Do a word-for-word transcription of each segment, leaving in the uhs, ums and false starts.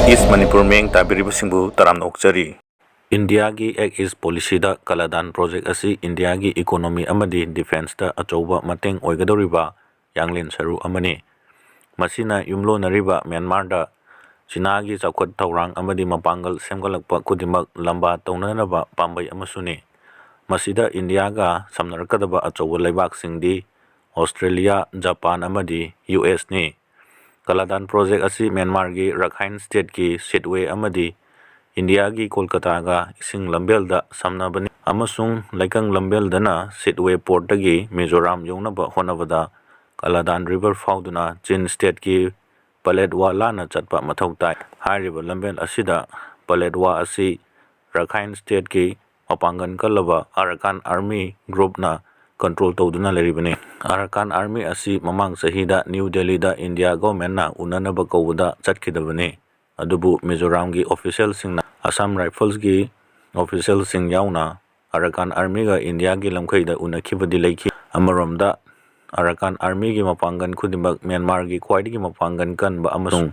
East Manipur ꯃꯌꯦꯡ ꯇꯥꯕꯤꯔꯤꯕꯁꯤꯡꯕꯨ ꯇꯔꯥꯝꯅ ꯑꯣꯛꯆꯔꯤ꯫ ꯏꯟꯗꯤꯌꯥꯒꯤ Act East Policyꯗ ꯀꯂꯥꯗꯥꯟ project ꯑꯁꯤ ꯏꯟꯗꯤꯌꯥꯒꯤ economy ꯑꯃꯗꯤ defenceꯇ ꯑꯆꯧꯕ ꯃꯇꯦꯡ ꯑꯣꯏꯒꯗꯧꯔꯤꯕ ꯌꯥꯡꯂꯦꯟ ꯁꯔꯨ ꯑꯃꯅꯤ꯫ ꯃꯁꯤꯅ ꯌꯨꯝꯂꯣꯟꯅꯔꯤꯕ ꯃ꯭ꯌꯥꯟꯃꯥꯔꯗ ꯆꯤꯅꯥꯒꯤ ꯆꯥꯎꯈꯠ ꯊꯧꯔꯥꯡ ꯑꯃꯗꯤ ꯃꯄꯥꯡꯒꯜ ꯁꯦꯝꯒꯠꯂꯛꯄ ꯈꯨꯗꯤꯡꯃꯛ ꯂꯝꯕꯥ ꯇꯧꯅꯅꯕ ꯄꯥꯝꯕꯩ ꯑꯃꯁꯨꯅꯤ꯫ ꯃꯁꯤꯗ ꯏꯟꯗꯤꯌꯥꯒ ꯁꯝꯅꯔꯛꯀꯗꯕ ꯑꯆꯧꯕ ꯂꯩꯕꯥꯛꯁꯤꯡꯗꯤ ꯑꯣꯁꯇ꯭ꯔꯦꯂꯤꯌꯥ, ꯖꯄꯥꯟ ꯑꯃꯗꯤ ꯌꯨ ꯑꯦꯁꯅꯤ꯫ ꯀꯂꯥꯗꯥꯟ project ꯑꯁꯤ ꯃ꯭ꯌꯥꯟꯃꯥꯔꯒꯤ ꯔꯥꯈꯥꯏꯟ stateꯀꯤ ꯁꯤꯠꯋꯦ ꯑꯃꯗꯤ ꯏꯟꯗꯤꯌꯥꯒꯤ ꯀꯣꯜꯀꯇꯥꯒ ꯏꯁꯤꯡ ꯂꯝꯕꯦꯜꯗ ꯁꯝꯅꯕꯅꯤ ꯑꯃꯁꯨꯡ ꯂꯩꯀꯪ ꯂꯝꯕꯦꯜꯗꯅ ꯁꯤꯠꯋꯦ portꯇꯒꯤ ꯃꯤꯖꯣꯔꯥꯝ ꯌꯧꯅꯕ ꯍꯣꯠꯅꯕꯗ ꯀꯂꯥꯗꯥꯟ river ꯐꯥꯎꯗꯨꯅ ꯆꯤꯟ stateꯀꯤ ꯄꯂꯦꯠꯋꯥ ꯂꯥꯟꯅ ꯆꯠꯄ ꯃꯊꯧ ꯇꯥꯏ꯫ ꯍꯥꯏꯔꯤꯕ ꯂꯝꯕꯦꯜ ꯑꯁꯤꯗ ꯄꯂꯦꯠꯋꯥ ꯑꯁꯤ ꯔꯥꯈꯥꯏꯟ stateꯀꯤ ꯃꯄꯥꯡꯒꯜ ꯀꯜꯂꯕ ꯑꯔꯥꯀꯥꯟ army groupꯅ control ꯇꯧꯗꯨꯅ ꯂꯩꯔꯤꯕꯅꯤ꯫ ꯑꯔꯥꯀꯥꯟ army ꯑꯁꯤ ꯃꯃꯥꯡ ꯆꯍꯤꯗ ꯅ꯭ꯌꯨ ꯗꯦꯜꯂꯤꯗ ꯏꯟꯗꯤꯌꯥ governmentꯅ ꯎꯅꯅꯕ ꯀꯧꯕꯗ ꯆꯠꯈꯤꯗꯕꯅꯤ꯫ ꯑꯗꯨꯕꯨ ꯃꯤꯖꯣꯔꯥꯝꯒꯤ officialꯁꯤꯡꯅ ꯑꯁꯥꯝ Riflesꯀꯤ officialꯁꯤꯡ ꯌꯥꯎꯅ ꯑꯔꯥꯀꯥꯟ armyꯒ ꯏꯟꯗꯤꯌꯥꯒꯤ ꯂꯝꯈꯩꯗ ꯎꯅꯈꯤꯕꯗꯤ ꯂꯩꯈꯤ꯫ ꯑꯃꯔꯣꯝꯗ ꯑꯔꯥꯀꯥꯟ armyꯒꯤ ꯃꯄꯥꯡꯒꯜ ꯈꯨꯗꯤꯡꯃꯛ ꯃ꯭ꯌꯥꯟꯃꯥꯔꯒꯤ ꯈ꯭ꯋꯥꯏꯗꯒꯤ ꯃꯄꯥꯡꯒꯜ ꯀꯟꯕ ꯑꯃꯁꯨꯡ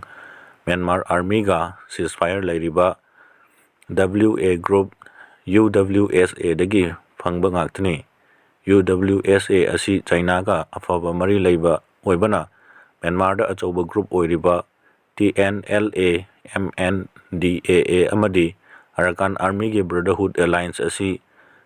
ꯃ꯭ꯌꯥꯟꯃꯥꯔ armyꯒ ceasefire ꯂꯩꯔꯤꯕ W A group, U W S Aꯗꯒꯤ ꯐꯪꯕ ꯉꯥꯛꯇꯅꯤ꯫ U W S A ꯑꯁꯤ ꯆꯥꯏꯅꯥꯒ ꯑꯐꯕ ꯃꯔꯤ ꯂꯩꯕ ꯑꯣꯏꯕꯅ ꯃ꯭ꯌꯥꯟꯃꯥꯔꯗ ꯑꯆꯧꯕ group ꯑꯣꯏꯔꯤꯕ T N L A, M N D A A ꯑꯃꯗꯤ ꯑꯔꯥꯀꯥꯟ armyꯒꯤ Brotherhood Alliance ꯑꯁꯤ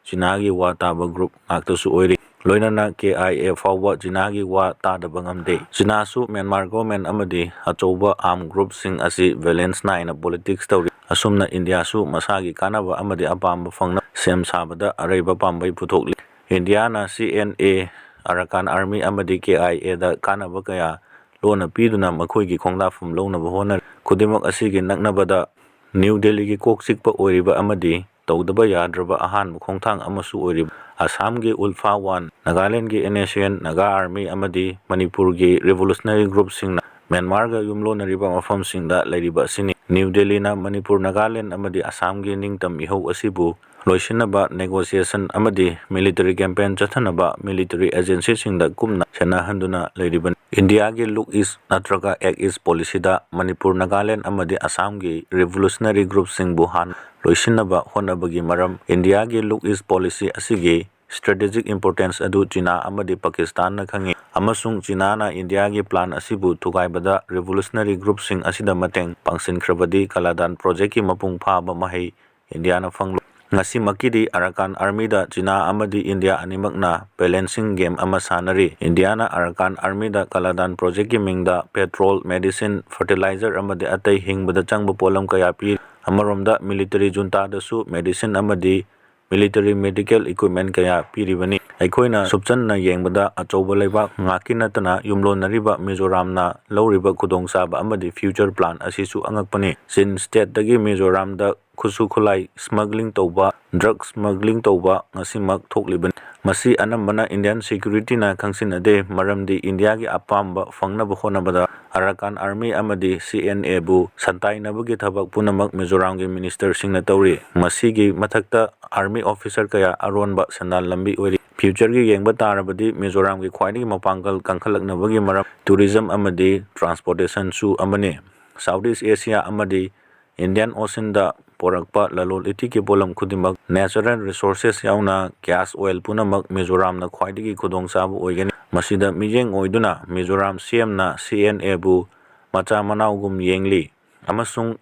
ꯆꯤꯅꯥꯒꯤ ꯋꯥ ꯇꯥꯕ group ꯉꯥꯛꯇꯁꯨ ꯑꯣꯏꯔꯤ꯫ ꯂꯣꯏꯅꯅ K I A ꯐꯥꯎꯕ ꯆꯤꯅꯥꯒꯤ ꯋꯥ ꯇꯥꯗꯕ ꯉꯝꯗꯦ꯫ ꯆꯤꯅꯥꯁꯨ ꯃ꯭ꯌꯥꯟꯃꯥꯔ government ꯑꯃꯗꯤ ꯑꯆꯧꯕ armed groupꯁꯤꯡ ꯑꯁꯤ balance ꯅꯥꯏꯅ politics ꯇꯧꯔꯤ꯫ ꯑꯁꯨꯝꯅ ꯏꯟꯗꯤꯌꯥꯁꯨ ꯃꯁꯥꯒꯤ ꯀꯥꯟꯅꯕ ꯑꯃꯗꯤ ꯑꯄꯥꯝꯕ ꯐꯪꯅꯕ ꯁꯦꯝ ꯁꯥꯕꯗ ꯑꯔꯩꯕ ꯄꯥꯝꯕꯩ ꯄꯨꯊꯣꯛꯂꯤ꯫ ꯏꯟꯗꯤꯌꯥꯅ C N A, Arakan army ꯑꯃꯗꯤ K I Aꯗ ꯀꯥꯟꯅꯕ ꯀꯌꯥ ꯂꯣꯟꯅ ꯄꯤꯗꯨꯅ ꯃꯈꯣꯏꯒꯤ ꯈꯣꯡꯗꯥꯐꯝ ꯂꯧꯅꯕ ꯍꯣꯠꯅꯔꯤ꯫ ꯈꯨꯗꯤꯡꯃꯛ ꯑꯁꯤꯒꯤ ꯅꯛꯅꯕꯗ ꯅ꯭ꯌꯨ ꯗꯦꯜꯂꯤꯒꯤ ꯀꯣꯛ ꯆꯤꯛꯄ ꯑꯣꯏꯔꯤꯕ ꯑꯃꯗꯤ ꯇꯧꯗꯕ ꯌꯥꯗ꯭ꯔꯕ ꯑꯍꯥꯟꯕ ꯈꯣꯡꯊꯥꯡ ꯑꯃꯁꯨ ꯑꯣꯏꯔꯤꯕ ꯑꯁꯥꯝꯒꯤ ULFA One, ꯅꯥꯒꯥꯂꯦꯟꯒꯤ N S C N, Naga army ꯑꯃꯗꯤ ꯃꯅꯤꯄꯨꯔꯒꯤ revolutionary groupꯁꯤꯡꯅ ꯃ꯭ꯌꯥꯟꯃꯥꯔꯒ ꯌꯨꯝꯂꯣꯟꯅꯔꯤꯕ ꯃꯐꯝꯁꯤꯡꯗ ꯂꯩꯔꯤꯕ ꯑꯁꯤꯅꯤ꯫ ꯅ꯭ꯌꯨ ꯗꯦꯜꯂꯤꯅ ꯃꯅꯤꯄꯨꯔ, ꯅꯥꯒꯥꯂꯦꯟ ꯑꯃꯗꯤ ꯑꯁꯥꯝꯒꯤ ꯅꯤꯡꯇꯝ ꯏꯍꯧ ꯑꯁꯤꯕꯨ ꯂꯣꯏꯁꯤꯟꯅꯕ negotiation ꯑꯃꯗꯤ military campaign ꯆꯠꯊꯅꯕ military agencyꯁꯤꯡꯗ ꯀꯨꯞꯅ ꯁꯦꯟꯅꯍꯟꯗꯨꯅ ꯂꯩꯔꯤꯕꯅꯤ꯫ ꯏꯟꯗꯤꯌꯥꯒꯤ Look East ꯅꯠꯇ꯭ꯔꯒ Act East policyꯗ ꯃꯅꯤꯄꯨꯔ, ꯅꯥꯒꯥꯂꯦꯟ ꯑꯃꯗꯤ ꯑꯁꯥꯝꯒꯤ revolutionary groupꯁꯤꯡꯕꯨ ꯍꯥꯟꯅ ꯂꯣꯏꯁꯤꯟꯅꯕ ꯍꯣꯠꯅꯕꯒꯤ ꯃꯔꯝ, ꯏꯟꯗꯤꯌꯥꯒꯤ Look East policy ꯑꯁꯤꯒꯤ strategic importance ꯑꯗꯨ ꯆꯤꯅꯥ ꯑꯃꯗꯤ ꯄꯥꯀꯤꯁꯇꯥꯟꯅ ꯈꯪꯏ, ꯑꯃꯁꯨꯡ ꯆꯤꯅꯥꯅ ꯏꯟꯗꯤꯌꯥꯒꯤ plan ꯑꯁꯤꯕꯨ ꯊꯨꯒꯥꯏꯕꯗ revolutionary groupꯁꯤꯡ ꯑꯁꯤꯗ ꯃꯇꯦꯡ ꯄꯥꯡꯁꯤꯟꯈ꯭ꯔꯕꯗꯤ ꯀꯂꯥꯗꯥꯟ projectꯀꯤ ꯃꯄꯨꯡ ꯐꯥꯕ ꯃꯍꯩ ꯏꯟꯗꯤꯌꯥꯅ ꯐꯪꯂꯣꯏ꯫ ꯉꯁꯤꯃꯛꯀꯤꯗꯤ Arakan Armyꯗ ꯆꯤꯅꯥ ꯑꯃꯗꯤ ꯏꯟꯗꯤꯌꯥ ꯑꯅꯤꯃꯛꯅ balancing game ꯑꯃ ꯁꯥꯟꯅꯔꯤ꯫ ꯏꯟꯗꯤꯌꯥꯅ Arakan Armyꯗ ꯀꯂꯥꯗꯥꯟ projectꯀꯤ ꯃꯤꯡꯗ petrol, medicine, fertilizer ꯑꯃꯗꯤ ꯑꯇꯩ ꯍꯤꯡꯕꯗ ꯆꯪꯕ ꯄꯣꯠꯂꯝ ꯀꯌꯥ ꯄꯤ꯫ ꯑꯃꯔꯣꯝꯗ military juntaꯗꯁꯨ medicine ꯑꯃꯗꯤ military medical equipment ꯀꯌꯥ ꯄꯤꯔꯤꯕꯅꯤ꯫ ꯑꯩꯈꯣꯏꯅ ꯁꯨꯞꯆꯟꯅ ꯌꯦꯡꯕꯗ ꯑꯆꯧꯕ ꯂꯩꯕꯥꯛ ꯉꯥꯛꯀꯤ ꯅꯠꯇꯅ ꯌꯨꯝꯂꯣꯟꯅꯔꯤꯕ ꯃꯤꯖꯣꯔꯥꯝꯅ ꯂꯧꯔꯤꯕ ꯈꯨꯗꯣꯡꯆꯥꯕ ꯑꯃꯗꯤ future plan ꯑꯁꯤꯁꯨ ꯑꯉꯛꯄꯅꯤ꯫ ꯆꯤꯟ stateꯇꯒꯤ ꯃꯤꯖꯣꯔꯥꯝꯗ ꯈꯨꯠꯁꯨ ꯈꯨꯠꯂꯥꯏ smuggling ꯇꯧꯕ, drug smuggling ꯇꯧꯕ ꯉꯁꯤꯃꯛ ꯊꯣꯛꯂꯤꯕꯅꯤ꯫ ꯃꯁꯤ ꯑꯅꯝꯕꯅ Indian securityꯅ ꯈꯪꯁꯤꯟꯅꯗꯦ, ꯃꯔꯝꯗꯤ ꯏꯟꯗꯤꯌꯥꯒꯤ ꯑꯄꯥꯝꯕ ꯐꯪꯅꯕ ꯍꯣꯠꯅꯕꯗ Arakan Army ꯑꯃꯗꯤ CNAꯕꯨ ꯁꯟꯇꯥꯏꯅꯕꯒꯤ ꯊꯕꯛ ꯄꯨꯝꯅꯃꯛ ꯃꯤꯖꯣꯔꯥꯝꯒꯤ ministerꯁꯤꯡꯅ ꯇꯧꯔꯤ꯫ ꯃꯁꯤꯒꯤ ꯃꯊꯛꯇ army officer ꯀꯌꯥ ꯑꯔꯣꯟꯕ ꯁꯦꯟꯗꯥꯟ ꯂꯝꯕꯤ ꯑꯣꯏꯔꯤ꯫ Futureꯒꯤ ꯌꯦꯡꯕ ꯇꯥꯔꯕꯗꯤ ꯃꯤꯖꯣꯔꯥꯝꯒꯤ ꯈ꯭ꯋꯥꯏꯗꯒꯤ ꯃꯄꯥꯡꯒꯜ ꯀꯟꯈꯠꯂꯛꯅꯕꯒꯤ ꯃꯔꯝ tourism ꯑꯃꯗꯤ transportationꯁꯨ ꯑꯃꯅꯤ꯫ South East Asia ꯑꯃꯗꯤ Indian Oceanꯗ ꯄꯣꯔꯛꯄ ꯂꯂꯣꯟ ꯏꯇꯤꯛꯀꯤ ꯄꯣꯠꯂꯝ ꯈꯨꯗꯤꯡꯃꯛ, natural resources ꯌꯥꯎꯅ gas, oil ꯄꯨꯝꯅꯃꯛ ꯃꯤꯖꯣꯔꯥꯝꯅ ꯈ꯭ꯋꯥꯏꯗꯒꯤ ꯈꯨꯗꯣꯡꯆꯥꯕ ꯑꯣꯏꯒꯅꯤ꯫ ꯃꯁꯤꯗ ꯃꯤꯠꯌꯦꯡ ꯑꯣꯏꯗꯨꯅ ꯃꯤꯖꯣꯔꯥꯝ CMꯅ CNAꯕꯨ ꯃꯆꯥ ꯃꯅꯥꯎꯒꯨꯝ ꯌꯦꯡꯂꯤ ꯑꯃꯁꯨꯡ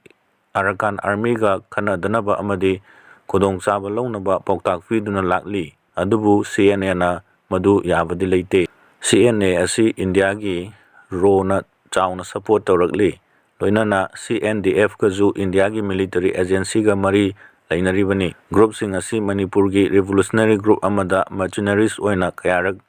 Arakan Armyꯒ ꯈꯟꯅꯗꯅꯕ ꯑꯃꯗꯤ ꯈꯨꯗꯣꯡꯆꯥꯕ ꯂꯧꯅꯕ ꯄꯥꯎꯇꯥꯛ ꯄꯤꯗꯨꯅ ꯂꯥꯛꯂꯤ꯫ ꯑꯗꯨꯕꯨ CNAꯅ ꯃꯗꯨ ꯌꯥꯕꯗꯤ ꯂꯩꯇꯦ꯫ CNA ꯑꯁꯤ ꯏꯟꯗꯤꯌꯥꯒꯤ RAWꯅ ꯆꯥꯎꯅ support ꯇꯧꯔꯛꯂꯤ꯫ ꯂꯣꯏꯅꯅ CNDFꯀꯁꯨ ꯏꯟꯗꯤꯌꯥꯒꯤ military agencyꯒ ꯃꯔꯤ ꯂꯩꯅꯔꯤꯕꯅꯤ꯫ Groupꯁꯤꯡ ꯑꯁꯤ ꯃꯅꯤꯄꯨꯔꯒꯤ revolutionary group ꯑꯃꯗ mercenaries ꯑꯣꯏꯅ ꯀꯌꯥꯔꯛ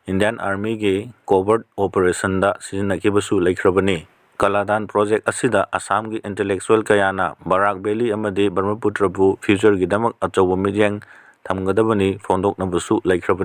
Indian Armyꯒꯤ covert operationꯗ ꯁꯤꯖꯤꯟꯅꯈꯤꯕꯁꯨ ꯂꯩꯈ꯭ꯔꯕꯅꯤ꯫ ꯀꯂꯥꯗꯥꯟ project ꯑꯁꯤꯗ ꯑꯁꯥꯝꯒꯤ intellectual ꯀꯌꯥꯅ ꯕꯔꯥꯛ Valley ꯑꯃꯗꯤ ꯕ꯭ꯔꯍ꯭ꯃꯄꯨꯇ꯭ꯔꯕꯨ futureꯒꯤꯗꯃꯛ ꯑꯆꯧꯕ ꯃꯤꯠꯌꯦꯡ ꯊꯝꯒꯗꯕꯅꯤ ꯐꯣꯡꯗꯣꯛꯅꯕꯁꯨ ꯂꯩꯈ꯭ꯔꯕꯅꯤ꯫